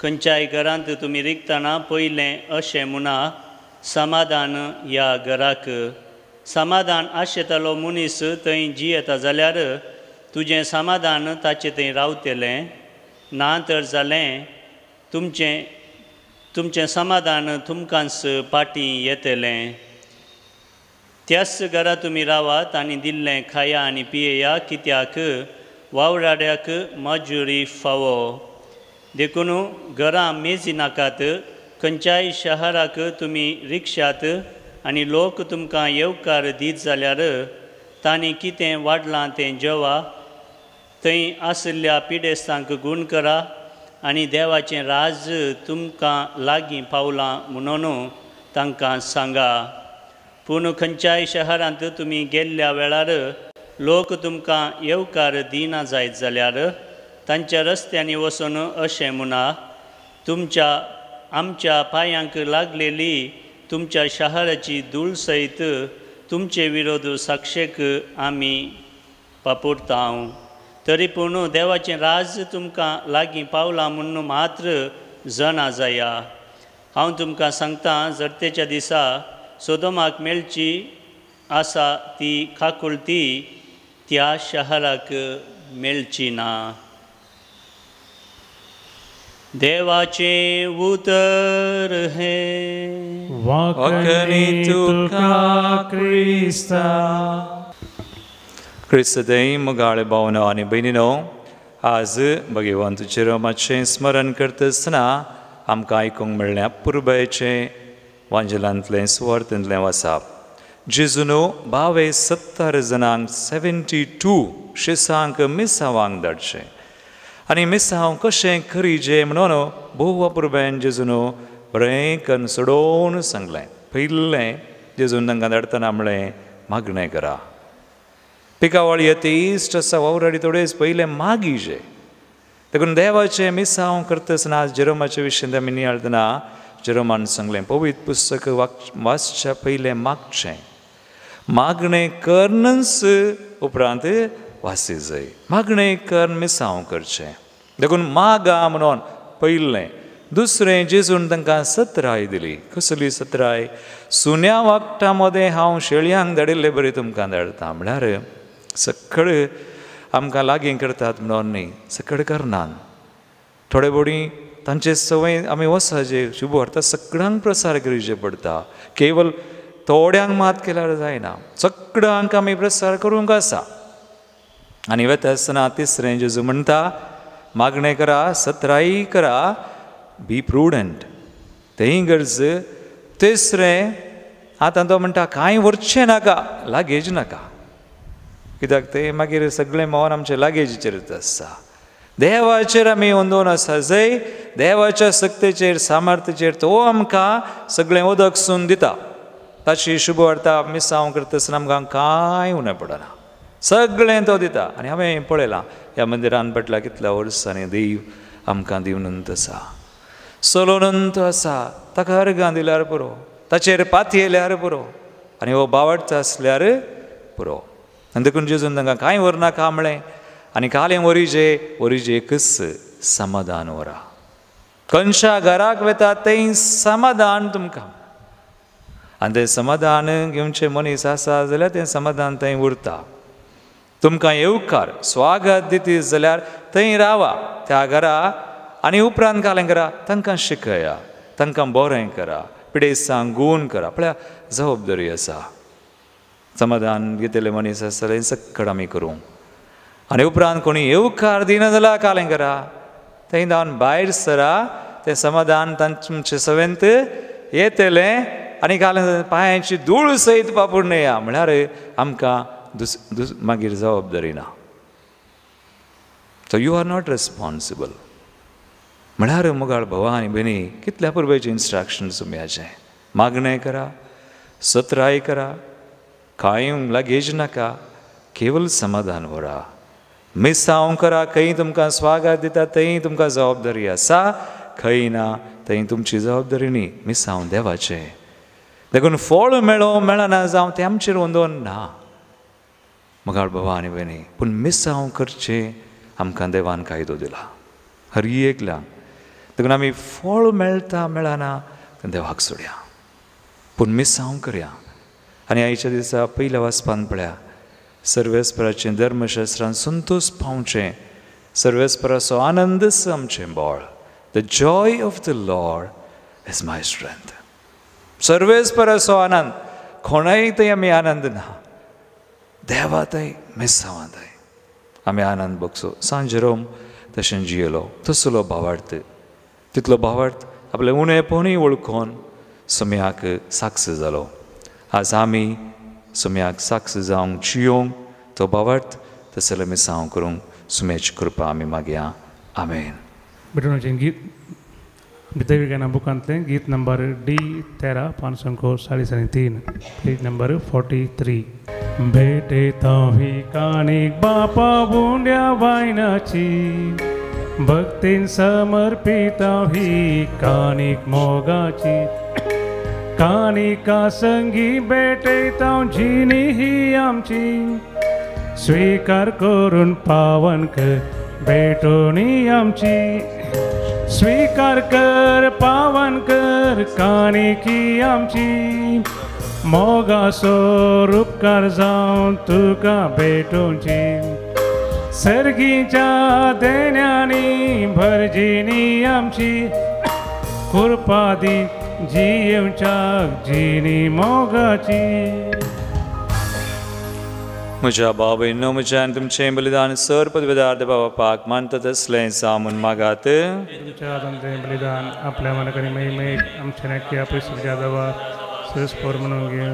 खंयच्याय घरांत तुमी रिगतना पयलें अशें म्हणा, समाधान ह्या घराक. समाधान आशेतालो मनीस थंय जियेता जाल्यार तुजें समाधान ताचें थंय रावतलें, ना तर जालें तुमचें तुमचें समाधान तुमकांच पाटी येतलें. त्याच घरा तुमी रावात आनी दिल्लें खाया आनी पियेया, कित्याक वावराड्याक मजुरी फावो. देखून घरां मेजी नाकात. खंयच्याय शहराक तुमी रिक्षात आनी लोक तुमकां येवकार दीत जाल्यार तांणी कितें वाडलां तें जेवा, थंय आशिल्ल्या पिडेस्तांक गूण करा आनी देवाचें राज तुमकां लागीं पावलां म्हणून तांकां सांगा. पूण खंयच्याय शहरांत तुमी गेल्ल्या वेळार लोक तुमकां येवकार दिना जायत जाल्यार तांच्या रस्त्यांनी वचून अशें म्हणा, तुमच्या आमच्या पांयांक लागलेली तुमच्या शहराची धूळ सयत तुमचे विरोध साक्षेक आमी पापुरता. तरी पूण देवाचें राज तुमकां लागीं पावलां म्हूण मात्र जना जाया. हांव तुमकां सांगतां, जरतेच्या दिसा सोदोमाक मेळची आसा ती काकुळती त्या शहराक मेळची ना. देवाचें उतर हें. वाकणी तुका क्रिस्ता. क्रिस्तदेय मोगाळे भावनो आनी भयणीनो, आज भगवंत जेरोमाचें स्मरण करता आसतना आमकां आयकूंक मेळ्ळें अपुरबायेचें वांजेलांतलें सुवार्थांतलें वासाप. जेजून 72 जाणांक 72 शिसांक मिसावांक धाडचें आनी मिसांव कशें करीजें म्हणून भोव अपुरबायेन जेजून बरें कन्न सोडोवन सांगलें. पयलें जेजून तांकां धाडटना म्हणलें, मागणें करा. पिकावळ यथेश्ट आसा, वावराडी थोडेच, पयलें मागीजे. देखून देवाचें मिसांव करता आसतना आज जेरोमाचे विशयन आमी नियाळतना जेरोमान सांगलें, पवित्र पुस्तक वाचच्या पयलें मागचें, मागणें करनच उपरांत वासी जाय, मागणें करून मिसांव करचें. देखून मागा म्हणून पयलें. दुसरें, जेजून तांकां सत्राय दिली. कसली सत्राय? सुन्या वागटा मदें हांव शेळयांक धाडिल्ले बरी तुमकां धाडटा. म्हळ्यार सकळ आमकां लागीं करतात म्हणून न्ही, सकळ करनात. थोडे बोडी तांचे संवय आमी वचपाचें शुभ वार्ता सगळ्यांक प्रसार करचें पडटा. केवल थोड्यांक मात केल्यार जायना, सगळ्यांक आमी प्रसार करूंक आसा. आनी वता आसतना तिसरें जेजू म्हणटा, मागणें करा, सत्राय करा, बी प्रुडंट तेंय गरज. तिसरें आतां तो म्हणटा कांय व्हरचें नाका, लागेज नाका, कित्याक तें मागीर सगळें मन आमचें लागेजीचेरच आसता. देवाचेर आमी अंदोन आसा जंय देवाच्या सक्तेचेर सामर्थ्याचेर तो आमकां सगळें उदक सून दिता. ताची शुभवार्ता मिसांव करतासतना आमकां कांय उणें पडना, सगळें तो दिता. आनी हांवें पळयलां ह्या मंदिरान पडला कितल्या वर्सांनी देव आमकां दिवनंत आसा, सलोनंत आसा. ताका अर्गां दिल्यार पुरो, ताचेर पातयेल्यार पुरो, आनी हो बावडतो आसल्यार पुरो. आनी देखून जेजून तांकां कांय व्हरनाका म्हळें आनी कालें वरिजे वरिजे एकच समाधान व्हरा. खंयच्या घराक वेता तें समाधान तुमकां, आनी तें समाधान घेवचें मनीस आसा जाल्यार तें समाधान थंय उरता. तुमकां येवकार स्वागत दिती जाल्यार थंय रावा त्या घरा, आनी उपरांत कालें करा, तांकां शिकया, तांकां बरें करा, पिडेस्तांक गूण करा. पळया जबाबदारी आसा. समाधान घेतलें मनीस आसा जाल्यार सक्कड आमी करूं. आनी उपरांत कोणी येवकार दिना जाल्यार कालें करा, थंय धांवन भायर सरा, तें समाधान तांचे सवेंत येतलें. आनी कालें पांयांची धूळ सयत पापुडया म्हळ्यार आमकां दुस मागीर जबाबदारी ना. So you are not responsible. म्हळ्यार मोगाळ भावा आनी भयणी कितल्या पुरवेचें इन्स्ट्रक्शन तुमचें, मागणें करा, सत्राय करा, कांय लागेज नाका, केवल समाधान व्हरा. मिसांव करा, खंय तुमकां स्वागत दिता थंय तुमकां जबाबदारी आसा, खंय ना थंय तुमची जबाबदारी न्ही. मिसांव देवाचें, देखून फळ मेळो मेळना जावं तें आमचेर अंदोन ना मोगाळ भावा आनी भयणी. पूण मिसांव करचें आमकां देवान कायदो दिला हर एकल्याक. देखून आमी फळ मेळटा मेळना तें देवाक सोडया, पूण मिसांव करया. आनी आयच्या दिसा पयल्या वाचपान पळया सर्वेस्पराचें धर्मशास्त्रान संतोश पावचें, सर्वेस्पराचो आनंदच आमचें बळ. The joy of the Lord is my strength. सर्वेस्पराचो आनंद, कोणाय थंय आमी आनंद ना, देवा थंय मिसांवा थंय आमी आनंद भोगचो. सांत जेरोम तशें जियेलो, तसलो भावार्थ, तितलो भावार्थ आपलें उणेपणूय वळखून सम्याक साक्ष जालो. आज आमी सुम्याक साक्ष जावंक जियोंक तो भावार्थ तसले मिसांव करूंक सुम्याची कृपा आमी मागया. आमेन. भेटून गीत दैविकाना बुकांतलें गीत नंबर डी 13 543, पेज नंबर 43. भेटेता ही काणीक बापा बुंड्या वायनाची, भक्तीन समर्पिता ही काणीक मोगाची, काणिका संगी भेटेता जिनी ही आमची, स्वीकार करून पावन कर भेटोणी आमची, स्वीकार कर पावन कर काणिकी आमची, मोगासो रुपकार जावन तुका भेटोवची, सर्गीच्या देण्यांनी भरजिनी आमची, कृपा दी जियेवच्याक जिनी मोगाची. म्हज्या भाव-भयणींनो, म्हज्या आनी तुमचें बलिदान सर पदवेदार देवा बापाक मानता तसलें जावं म्हूण मागात. तुमच्या हातांतलें बलिदान आपल्या मनाकरी महिमेक आमच्या नक्की आपल्या देवा सरस्पोर म्हणून घे.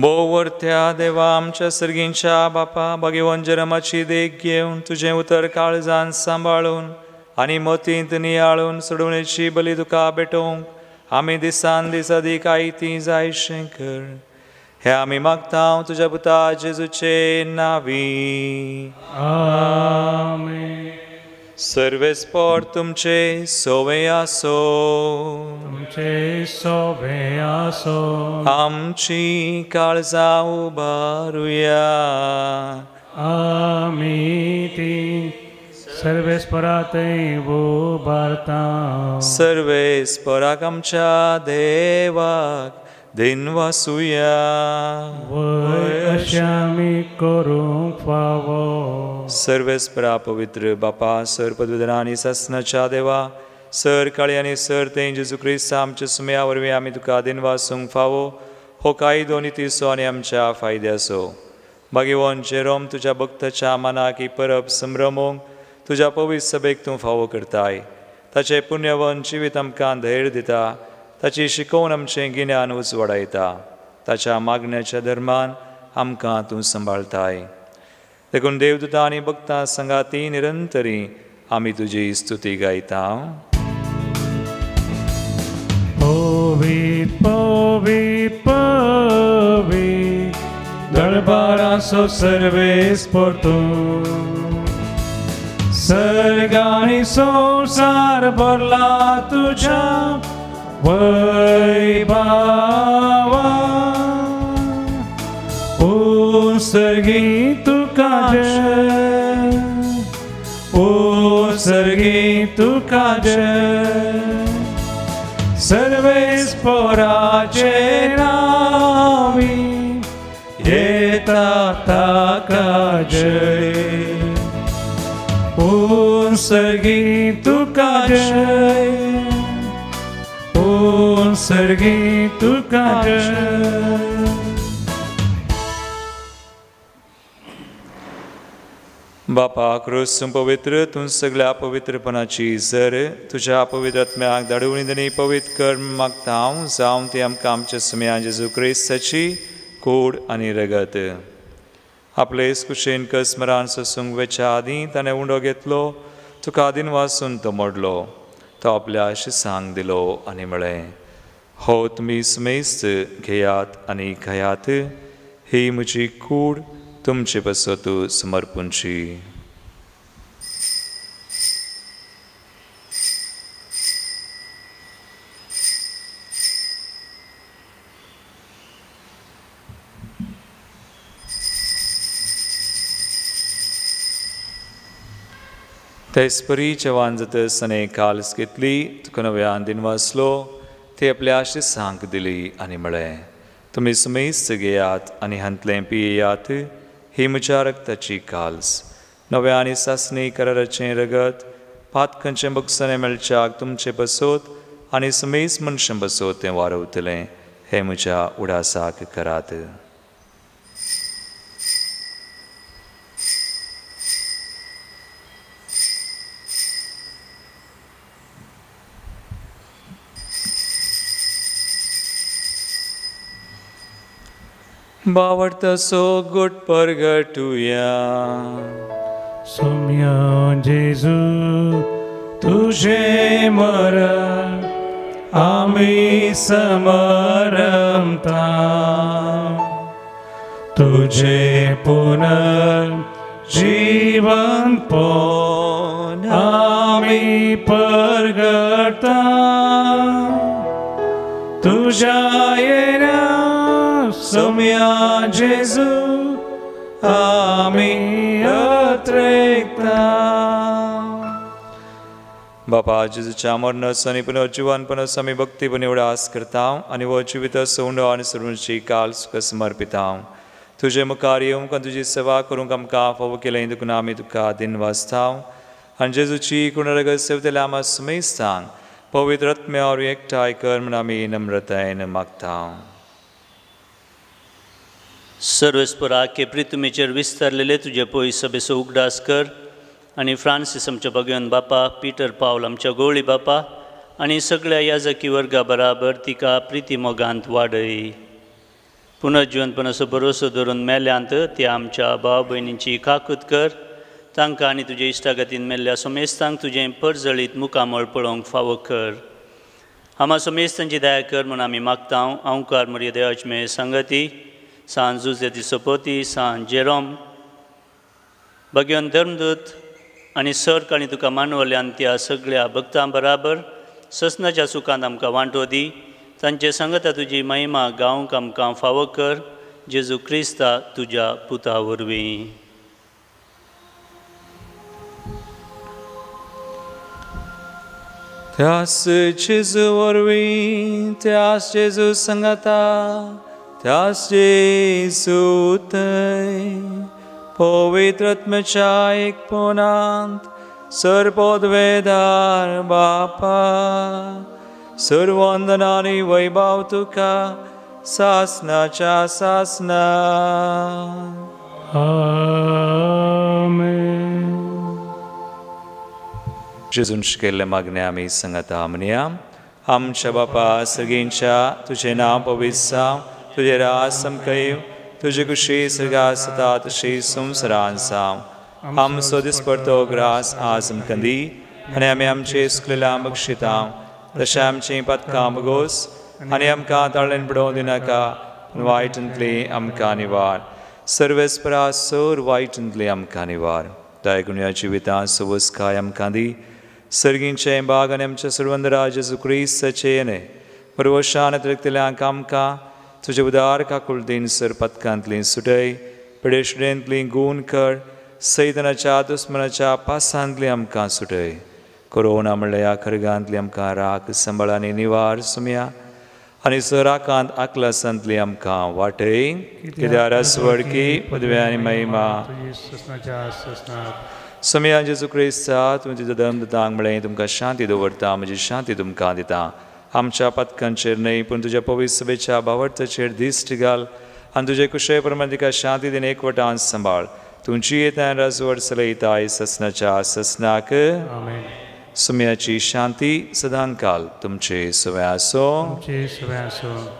भोववरत्या देवा आमच्या सर्गींच्या बापा, भगवंत जरमाची देख घेवन तुजें उतर काळजान सांबाळून आनी मतींत नियाळून सोडवणेची बली तुका भेटोवंक आमी दिसान दीस अदीक आयती जायशें कर. हे आमी मागता तुज्या पुता जेजूचे नावी. आमेन. सर्वेस्पोर तुमचे सोवे आसो, तुमचे सोवे आसो. आमची काळजां उबारुया, आमी ती सर्वेस्परा थंय उबारता. सर्वेस्पराक आमच्या देवाक दिनवासुया, वय अशें आमी करूंक फावो. सर्वेस्परा पवित्र बापा, सर पदवीधरा आनी सासणाच्या देवा, सर काळी आनी सर तें जेजू क्रिस्त आमच्या सुम्या वरवीं आमी तुका दिनवासूंक फावो. हो कायदो नितीचो आनी आमच्या फायद्याचो. भाग्यवंत जेरोम तुज्या भक्ताच्या मनाक ही परब संभ्रमोवंक तुज्या पवित्र सभेक तूं फावो करताय. ताचें पुण्यवन जिवीत आमकां धैर्य दिता, ताची शिकोवन आमचें गिन्यान उजवाडायता, ताच्या मागण्याच्या धर्मान आमकां तूं सांबाळताय। देखून देवदूतां आनी भक्तां संगाती निरंतरी आमी तुजी स्तुती गायता। पवित्र पवित्र पवित्र दरबाराचो सर्वेस परतून सर्ग आनी संवसार भरला तुज्या वैभवान। ओ सर्गी तुका जय, ओ सर्गी तुका जय, सर्वेस पोराचे नावी येता ताका जय। ओ सर्गी तुका जय, ओ सर्गी तुका जय। बापा क्रूस पवित्र तूं सगळ्या पवित्रपणाची जर तुज्या पवित्र आत्म्याक धाडून आनी पवित्र कर मागता हांव, जावं ती आमकां आमच्या सुम्या जेजू क्रिस्ताची कूड आनी रगत। आपले कुशेन कसमरान सोसूंक वेच्या आदीं ताणें उंडो घेतलो, तुका आदीन वासून तो मोडलो, तो आपल्या शिसांक दिलो आनी म्हळें, हो तुमी सुमेस्त घेयात आनी खायात, ही म्हजी कूड तुमचे पासत समर्पूंची। तेचपरी जेवण जातच ताणें काल्स घेतली, तुका नव्यान दिन वाचलो, ती आपल्या शिसांक दिली आनी म्हळें, तुमी सुमेस्त घेयात आनी हांतलें पियेयात, ही म्हज्या रक्ताची काल्स, नव्या आनी सासणी कराराचें रगत, पातकांचें बक्षणें मेळच्याक तुमचे बसोत आनी सुमेस्त मनशां बसोत तें वारवतलें, हें म्हज्या उडासाक करात। बावडतसो गोट परगटुया। सोम्या जेजू तुझे मरण आमी समरमता, तुझे पुनर्जीवन पण आमी परगटा, तुझ्या येण्या सोम्या जेजू आमी अत्रेकता। बापा जेजूच्या मरणाचो आनी पुनर्जीवनपणाचो आमी भक्तीपणी उडास करता आनी हो जिवीत सोंडो आनी सर्वांची काल तुका समर्पिता। तुजे मुखार येवंक आनी तुजी सेवा करूंक आमकां फावो केलें देखून आमी तुका दिनवासता आनी जेजूची कुणरगत सेवतल्या आमा सुमेस्तांक पवित्र आत्म्या वरवीं एकठांय कर म्हूण आमी नम्रतायेन मागता। सर्वेस्परा के प्रितुमेचेर विस्तारलेले तुजे पय सभेचो उगडास कर आनी फ्रांसीस आमच्या भगवान बापा, पीटर पावल आमच्या गोवळी बापा आनी सगळ्या याजकी वर्गा बराबर तिका प्रिती मोगांत वाडय। पुनर्जिवनपणाचो भरोसो धरून मेल्यांत त्या आमच्या भाव भयणींची काकूत कर, तांकां आनी तुजे इश्टागतीन मेल्ल्या सोमेस्तांक तुजें परजळीत मुखामळ पळोवंक फावो कर। आमा सोमेस्तांची दया कर म्हूण आमी मागता। अंकार मरिया देवाची मेळ सांगती सान जुजे दी सोपोती, सान जेरोम भगवान धर्मदूत आनी सर्क आनी तुका मानवल्यान त्या सगळ्या भक्तां बराबर ससनाच्या सुखांत आमकां वांटो दी, तांचे सांगता तुजी महिमा गावंक आमकां फावो कर, जेजू क्रिस्ता तुज्या पुता वरवीं। त्यास जेजू वरवीं, त्यास जेजू सांगता, त्यास जेजू थंय पवित्र आत्म्याच्या एकपणांत सर्वपदवेदार बापा, सर्वंदन आनी वैभव तुका सासनाच्या सासना। आमेन। जेजून शिकयल्लें मागणें आमी सांगाता म्हणया. आमच्या बापा सर्गींच्या, तुजें नांव पवित्र जावं, तुजें राज आमकां येवं, तुजी खुशी सर्गांत आसता तशी संवसारांत जावं. आमचो दिसपडतो ग्रास आज आमकां दी आनी आमी आमचे चुकलेल्या बक्षिता तशें आमचीं पातकां भोगोस आनी आमकां ताळ्यान पडोवं दिनाका, पूण वायटांतली आमकां निवार. सर्वेस्परा सर वायटांतली आमकां निवार. दायगुण्या जिवितांत सवसकाय आमकां दी. सर्गींचें बाग आनी आमच्या सर्वंदरा जेजू क्रिस्ताचें न्हय परवशान अतिरिक्तल्यांक आमकां तुजे उदार काकुळतीन सर पथकांतली सुटय, पिडेशुडेंतली गूण कर, सैतनाच्या दुस्मनाच्या पासांतली आमकां सुटय. कोरोना म्हणल्या ह्या खरगांतली आमकां राख सांबाळ आनी निवार सुमया आनी सराकांत आकलासांतली आमकां वाटय. कित्याक रासवडकी पदवी आनी महिमा समिया जेजू क्रिस्ता, तुवें तुजो धर्म दितांक म्हळें तुमकां शांती दवरता, म्हजी शांती तुमकां दिता. आमच्या पथकांचेर न्हय पूण तुज्या पवित्र सभेच्या भावार्थाचेर दिश्ट घाल आनी तुजे कुशे प्रमाण तिका शांती दिन एकवटान सांबाळ. तुमची येता राजवट चलयताय ससनाच्या ससनाक. सुम्याची शांती सदांकाल तुमचे सवय आसो.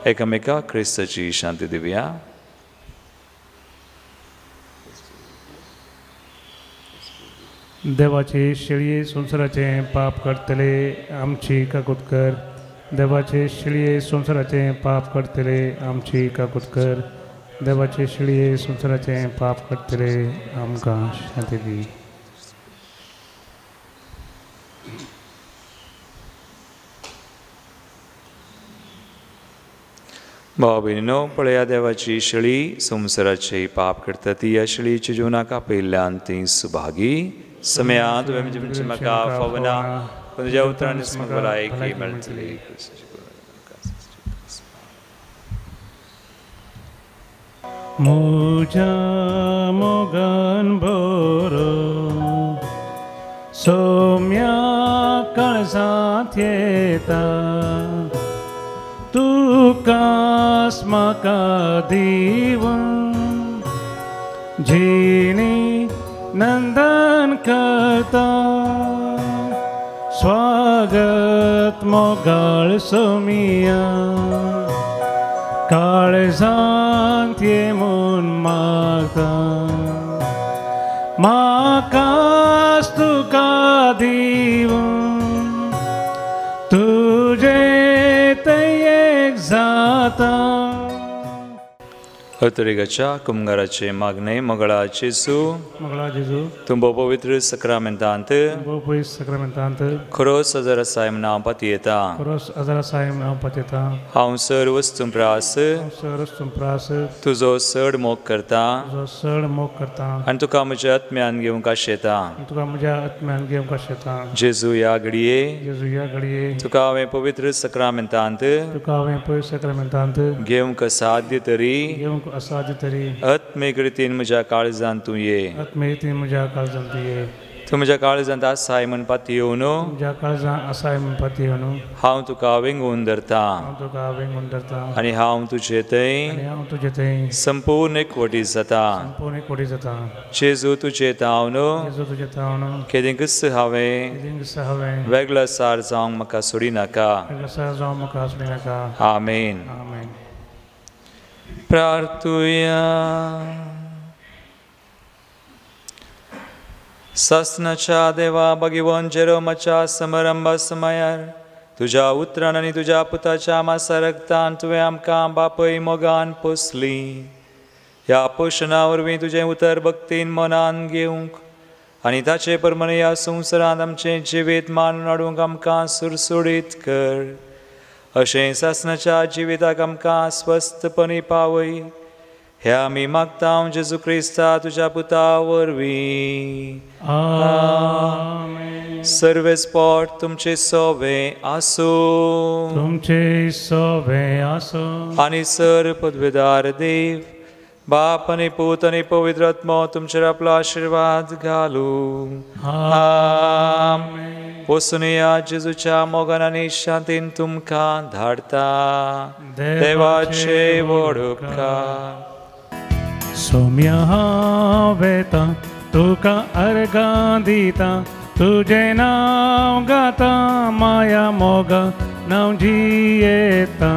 एकामेका क्रिस्ताची शांती दिवया. देवाचे शेळये संवसाराचे पाप करतले आमची काकूत कर. देवाचे शेळये संवसाराचे पाप करतले आमची काकूत कर. देवाचे शेळये संवसाराचे पाप करतले आमकां शांती दी. भाव भयणीनो, पळया देवाची शेळी संवसाराचे पाप करता ती ह्या शेळीच्या जिवनाक आपयिल्ल्यान ती सुभागी. समया तुवें म्हजें म्हाका फावना, पूण तुज्या उतरांनी म्हाका भलायकी मेळटली. म्हज्या मोगान बरो सोम्या काळजांत येता, तुकास म्हाका दिवन जिणी नंदन करता. स्वागत मोगाळ सोमिया काळजांत ये म्हूण मागता, म्हाकास तुका दिवन तुजे तें एक जाता. अतरेगाच्या कुमगाराचे मागणे. मंगळा जेजू, मंगळा जेजू, तुमबो पवित्र सक्रामेंतांत, पवित्र सक्रामेंतांत खरोच आजार आसाय म्हूण हांव पातयेता, खरोच आजार आसाय म्हूण हांव पातयेता. हांव सर वस्तूं प्रास, सर वस्तूं प्रास तुजो चड मोग करता, तुजो चड मोग करता आनी तुका म्हज्या आत्म्यान घेवंक आशेता, तुका म्हज्या आत्म्यान घेवंक आशेता. जेजू ह्या घडये, जेजू ह्या घडये तुका हांवें पवित्र सक्रामेंतांत, तुका हांवें पवित्र सक्रामेंतांत घेवंक असाध्य तरी, घेवंक असाध्य तरी आत्मीक रितीन म्हज्या काळजांत तूं ये, आत्मीक रितीन म्हज्या काळजांत तूं ये. तूं म्हज्या काळजांत आसाय म्हूण पातयेवन, म्हज्या काळजांत आसाय म्हूण पातयेवन हांव तुका वेंगून धरता, हांव तुका वेंगून धरता आनी हांव तुजे थंय, आनी हांव तुजे थंय संपूर्ण एकवटी जाता, संपूर्ण एकवटी जाता. जेजू तुजे तावन, जेजू तुजे तावन केदींकच हांवें, केदींकच हांवें वेगळो सार जावंक म्हाका सोडिनाका, वेगळो सार जावंक म्हाका सोडिनाका. आमेन. आमेन. प्रार्थुया. सासनाच्या देवा भगिवन जेरोमाच्या समारंभा समयार तुज्या उतरान आनी तुज्या पुताच्या मासा रगतान तुवें आमकां बापय मोगान पोसली. ह्या पोशणा वरवीं तुजें उतर भक्तीन मनान घेवंक आनी ताचे प्रमाणे ह्या संवसारांत आमचें जिवीत मानून हाडूंक आमकां सुरसुडीत कर. अशें सासनाच्या जिविताक आमकां स्वस्थपणी पावय हे आमी मागता जेजू क्रिस्ता तुज्या पुता वरवीं. आमेन. सर्वेस्पोट तुमचे सोवे आसूं, तुमचे सोवे आसूं. आनी सर पदवेदार देव बाप आनी पूत आनी पवित्र आत्मो तुमचेर आपलो आशिर्वाद घालूं. आमेन. वसुनया जेजूच्या मोगान आनी शांतीन तुमकां धाडटा. देवाचे व्हड उपकार. सोम्या हांव वेता तुका अर्गां दिता, तुजें नांव गाता माया मोगा नांव जियेता.